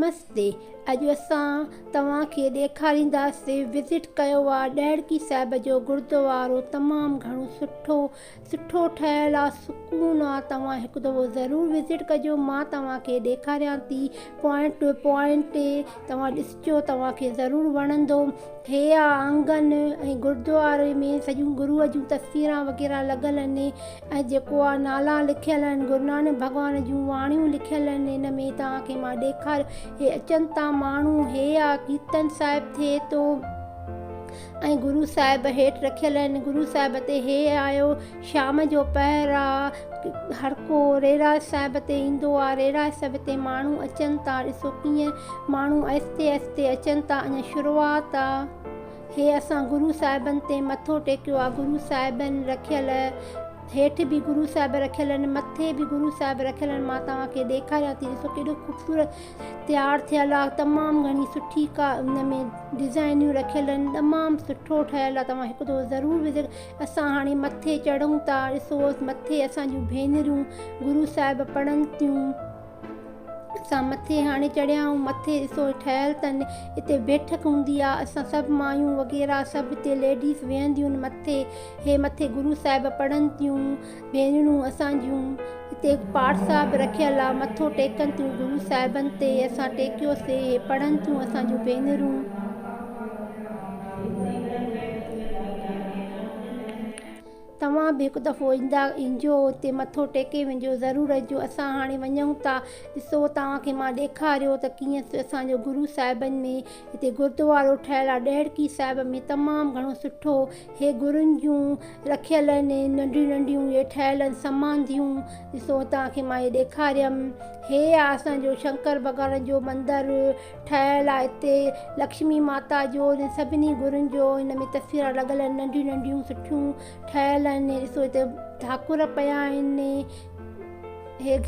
نمستي اڄ اسان توهان کي ڏيکارينداسين وزٽ ڪيو آ ڏهڙڪي صاحب جو گردوارو تمام گهڻو سٺو سٺو ٺهيل آ سڪون آ توهان هڪ دفعو ضرور وزٽ ڪجو مان توهان کي ڏيکاريان ٿي پوائنٽ ٽو پوائنٽ توهان ڏسجو توهان کي ضرور وڻندو هي آ آنگن ۽ گردواري ۾ سڄيون گروء جون تصويران وغيره لڳل آهن ۽ جيڪو آ نالا لکيل آهن گرو نانڪ ڀڳوان جون واڻيون لکيل آهن ان ۾ توهان کي مان ڏيکاريو هي اچن ٿا ماڻهو هي آ ڪيرتن صاحب ٿئي ٿو ۽ گرو صاحب هيٺ رکيل آهن گرو صاحب تي هي آيو شام جو پهر آ هر ڪو ريراج صاحب تي ايندو آ ريراج صاحب تي ماڻهو اچن ٿا ڏسو ڪيئن ماڻهو آهستي آهستي اچن ٿا اڃا شروعات آ هي اسان گرو صاحبن تي مٿو ٽيڪيو آ گرو صاحبن رکيل هيٺ به گرو صاحب رکيل آهن مٿي به گرو صاحب رکيل آهن مان توهان کي ڏيکاريان ٿي ڏسو ڪيڏو خوبصورت تيار ٿيل آ تمام گهڻي سٺي ڪا ان ۾ ڊزائنيون رکيل آهن تمام سٺو ٺهيل آ توهان هڪ دفعو ضرور وزٽ اسان هاڻي مٿي چڙهون ٿا ڏسو مٿي اسان جون ڀينرون گرو صاحب پڙهن ٿيون اسان مٿي هاڻي چڙهيا آهيون مٿي ڏسو ٺهيل اٿن اتي بيٺڪ هوندي آ اسان سڀ مايون وغيره سڀ اتي ليڊيز ويهنديون آهن مٿي هي مٿي گرو صاحب پڙهن ٿيون ڀينرون اسان جون هتي پاٺ صاحب رکيل آ مٿو ٽيڪن ٿيون گرو صاحبن تي اسان ٽيڪيوسي هي پڙهن ٿيون اسان جون ڀينرون. توهان به هڪ دفعو ايندا اينجو اتي مٿو ٽيڪي وڃجو ضرور اچجو اسان هاڻي وڃون ٿا ڏسو توهان کي مان ڏيکاريو ته ڪيئن اسان جو گرو صاحبن ۾ هتي گردوارو ٺهيل آ ڏهڙڪي صاحب ۾ تمام گهڻو سٺو هي گرن جون رکيل آهن ننڍيون ننڍيون اهي ٺهيل آهن سمانڌيون ڏسو توهان کي مان اهي ڏيکاريم هي آ اسان جو شنڪر ڀڳوان جو مندر ٺهيل آ هتي لڪشمي ماتا جو سڀني گرن جو هن ۾ تصويران لڳل آهن ننڍيون ننڍيون سٺيون ٺهيل آهن ڏسو هتي ٺاڪر پيا آهن هي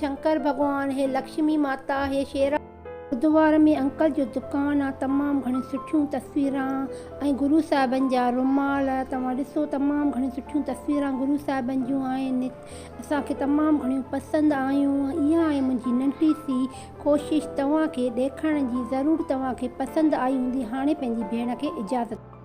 شنڪر ڀڳوان هي لڪشمي ماتا هي شيرا گردوار ۾ انڪل جو دڪان آ تمام گهڻيون سٺيون تصويران ۽ گرو صاحبن جا رومال توهان ڏسو تمام گهڻيون سٺيون تصويران گرو صاحبن جون آهن اسان کي تمام گهڻيون پسند آيون اها آهي منهنجي ننڍي سي ڪوشش توهان کي ڏيکارڻ جي ضرور توهان کي پسند آئي هوندي هاڻي پنهنجي ڀيڻ کي اجازت.